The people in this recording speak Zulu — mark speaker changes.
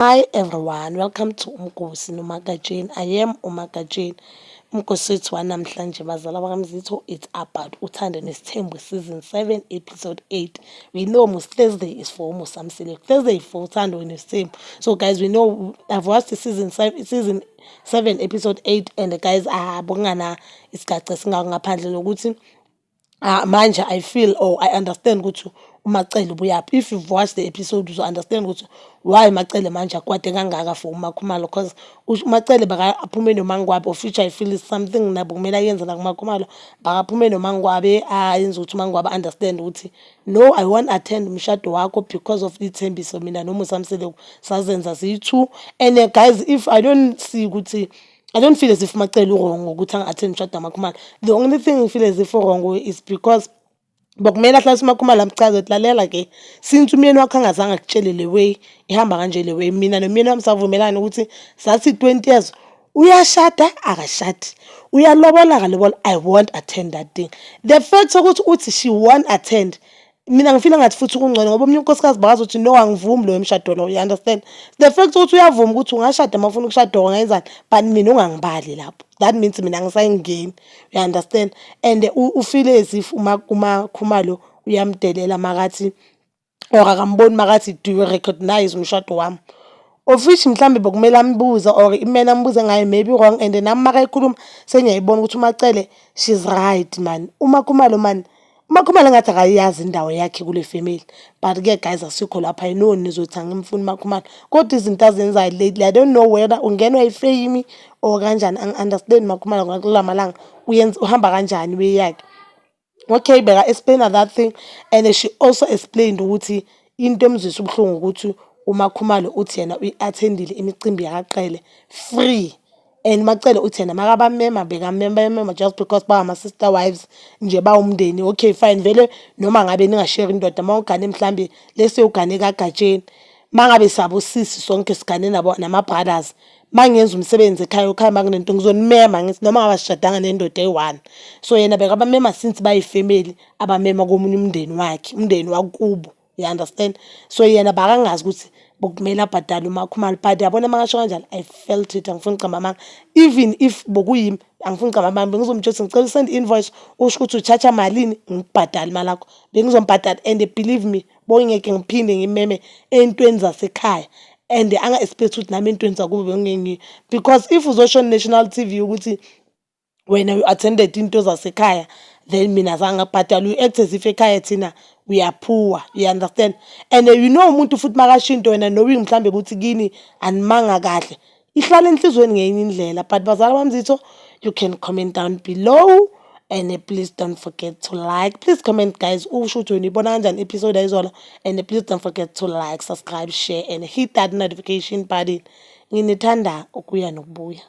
Speaker 1: Hi everyone, welcome to Umgosi noMagatsheni. I am uMagatsheni. Umgosi wethu wanamhlanje, bazala bakaMzitho, it's about Uthando Nesithembu season 7 episode 8. We know most Thursday is for uMusa Mseleku. Thursday is for Uthando Nesithembu. So guys, we know I've watched the season 7, season 7 episode 8, and guys, ah, bokungana isigaxa singako ngaphandle nokuthi, ah, manje I feel or I understand ukuthi uMacele ubuyaphi. If you've watched the episode, uzo understand ukuthi why Macele manje akwate kangaka for uMakhumalo, 'cause uMacele baka aphume noMangwabe, of which I feel is something nabo kumele ayenze la kuMakhumalo. Bakaphume noMangwabe, ayenze ukuthi uMangwabe understand ukuthi no, I won't attend umshado wakho because of ithembiso mina noMusa Mseleku sazenza siyi-two. And guys, if I don't see ukuthi, I don't feel as if Macele u-wrong ngokuthi anga-attend umshado kaMakhumalo. The only thing ngifeel as if wrong is because bokumele ahlalise uMakhumalo, amchaze ukuthi, lalela ke, since umyeni wakho angazange akutshele le way ihamba kanje, le way mina nomyeni wami savumelana ukuthi sathi 20 years, uyashada akashadi, uyalobola akalobola, I won't attend that thing. The fact sokuthi uthi she won't attend, mina ngifila ngathi futhi kungcono, ngoba omunye unkosikazi bakazi ukuthi no, angivumi loyo mshado lo, you understand? The fact ukuthi uyavuma ukuthi ungashada uma ufuna ukushada, ungayenzani, but mina ungangibali lapho, that means mina angisayingeni, you understand? And ufile as if uMakhumalo uyamdelela makathi or akamboni makathi, "Do you recognize umshado wami?" Of which mhlambe bekumele ambuze or imele ambuze ngayo, maybe wrong. And nami makayikhuluma sengiyayibona ukuthi uMacele, she's right man. UMakhumalo man, uMakhumalo engathi akayazi indawo yakhe kule family. But-ke guys, asikho lapha. I know nizothi angimfuni uMakhumalo, kodwa izinto azenzayo lately, I don't know whether ungenwa i-fame or kanjani. Angi-understand uMakhumalo ngakula malanga uyenza uhamba kanjani way yakhe. Okay, beka-explain that thing, and she also explained ukuthi into emzwisa ubuhlungu ukuthi uMakhumalo uthi yena uyi-attend-ile imicimbi yakaQele free, and Macele uthi yena makabamema bekamema just because bangama-sister wives nje, bawumndeni. Okay, fine, vele noma ngabe ningashere indoda, uma ugane mhlambe lese ugane kaGatsheni, mangabe sabosisi sonke sigane nabo nama-brothers, mangenza umsebenzi ekhaya, ekhaya makunento ngizonimema, ngithi noma ngabe asishadanga nendoda eyi-one. So yena bekabamema since bayifamily, abamema komunye umndeni wakhe, umndeni wakubo, you understand? So yena bakangazi ukuthi bokumele abhadale uMakhumalo. But yabona, makasho kanjalo, I felt it. Angifuni ukucamba amanga, even if bokuyimi, angifuni ukucamba amanga, bengizomtshela ukuthi ngicela usend i-invoice, usho ukuthi u-charge malini, ngikubhadale imali yakho. Bengizomubhadala, and believe me, bongeke ngiphinde ngimeme ey'ntweni zasekhaya and anga-expect ukuthi nami ey'ntweni zakubo bengingeke, because if uzosho national TV ukuthi wena you attended into zasekhaya, then mina zange ngakubhadala, you act as if ekhaya thina we are poor, you understand? And you know, umuntu futhi makasho into wena knowing mhlambe ukuthi kini animanga kahle, ihlala enhliziyweni ngenye indlela. But bazala bamzitho, you can comment down below, and please don't forget to like. Please comment, guys, usho ukuthi wena uyibona kanjani episode ayizolo. And please don't forget to like, subscribe, share and hit that notification button. Nginithanda ukuya nokubuya.